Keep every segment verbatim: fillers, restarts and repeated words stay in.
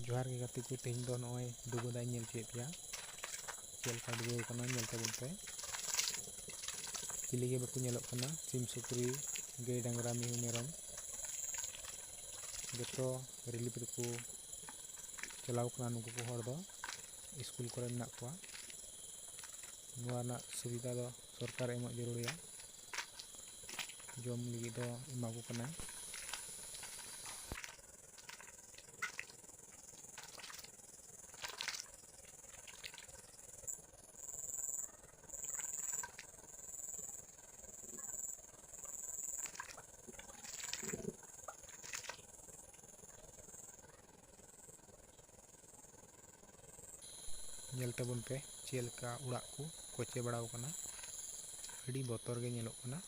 ᱡᱚᱦᱟᱨ ᱜᱮ ᱜᱟᱛᱮ ᱠᱚ, ᱛᱮᱦᱮᱧ ᱫᱚ ᱱᱚᱜᱼᱚᱭ ᱰᱩᱵᱟᱹ ᱫᱟᱜ ᱤᱧ ᱧᱮᱞ ᱦᱚᱪᱚᱭᱮᱫ ᱯᱮᱭᱟ᱾ ᱪᱮᱫ ᱞᱮᱠᱟ ᱰᱩᱵᱟᱹᱣ ᱠᱟᱱᱟ ᱧᱮᱞ ᱛᱟᱵᱚᱱ ᱯᱮ᱾ ᱪᱤᱞᱤ ᱜᱮ ᱵᱟᱠᱚ ᱧᱮᱞᱚᱜ ᱠᱟᱱᱟ, ᱥᱤᱢ ᱥᱩᱠᱨᱤ, ᱜᱟᱹᱭ ᱰᱟᱝᱨᱟ ᱢᱤᱦᱩ ᱢᱮᱨᱚᱢ᱾ ᱡᱚᱛᱚ ᱨᱤᱞᱤᱯ ᱨᱮᱠᱚ ᱪᱟᱞᱟᱣ ᱠᱟᱱᱟ ᱱᱩᱠᱩ ᱠᱚ ᱦᱚᱲ ᱫᱚ᱾ ᱥᱠᱩᱞ ᱠᱚᱨᱮ ᱢᱮᱱᱟᱜ ᱠᱚᱣᱟ᱾ ᱱᱚᱣᱟ ᱨᱮᱱᱟᱜ ᱥᱩᱵᱤᱫᱷᱟ ᱫᱚ ᱥᱚᱨᱠᱟᱨ ᱮᱢᱚᱜ ᱡᱟᱹᱨᱩᱲ ᱜᱮᱭᱟ᱾ ᱡᱚᱢ ᱞᱟᱹᱜᱤᱫ ᱫᱚ ᱮᱢᱟ ᱠᱚ ᱠᱟᱱᱟᱭ᱾ ᱧᱮᱞ ᱛᱟᱵᱚᱱ ᱯᱮ ᱪᱮᱫ ᱞᱮᱠᱟ ᱚᱲᱟᱜ ᱠᱚ ᱠᱚᱪᱮ ᱵᱟᱲᱟᱣ ᱠᱟᱱᱟ᱾ ᱟᱹᱰᱤ ᱵᱚᱛᱚᱨ ᱜᱮ ᱧᱮᱞᱚᱜ ᱠᱟᱱᱟ᱾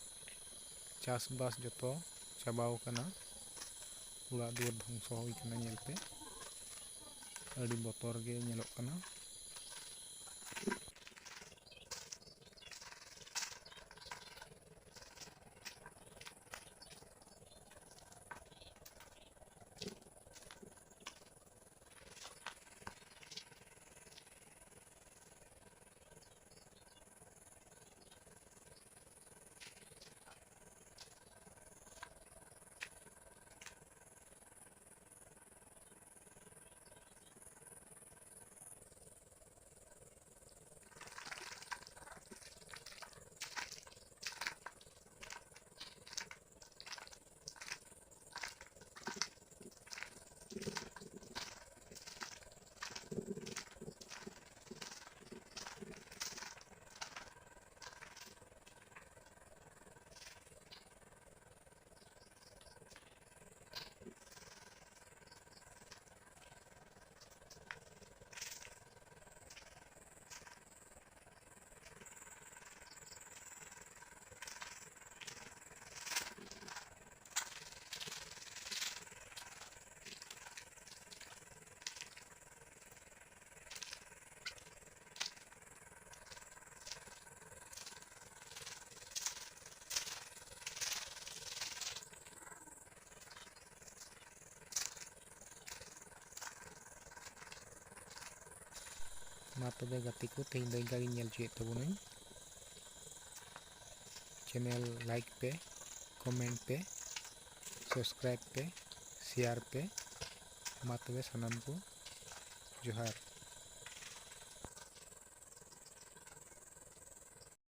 ᱪᱟᱥᱵᱟᱥ ᱡᱚᱛᱚ ᱪᱟᱵᱟᱣ ᱠᱟᱱᱟ᱾ ᱚᱲᱟᱜ ᱫᱩᱣᱟᱹᱨ ᱫᱷᱚᱝᱥᱚ ᱦᱩᱭ ᱠᱟᱱᱟ᱾ ᱧᱮᱞ ᱯᱮ, ᱟᱹᱰᱤ ᱵᱚᱛᱚᱨ ᱜᱮ ᱧᱮᱞᱚᱜ ᱠᱟᱱᱟ᱾ ᱢᱟ ᱛᱚᱵᱮ ᱜᱟᱛᱮ ᱠᱚ, ᱛᱮᱦᱮᱧ ᱫᱚ ᱤᱱᱠᱟ ᱜᱤᱧ ᱧᱮᱞ ᱦᱚᱪᱚᱭᱮᱫ ᱛᱟᱵᱚᱱᱟᱹᱧ᱾ Channel like ᱯᱮ, comment ᱯᱮ, subscribe ᱯᱮ, share ᱯᱮ᱾ ᱢᱟ ᱛᱚᱵᱮ ᱥᱟᱱᱟᱢ ᱠᱚ ᱡᱚᱦᱟᱨ᱾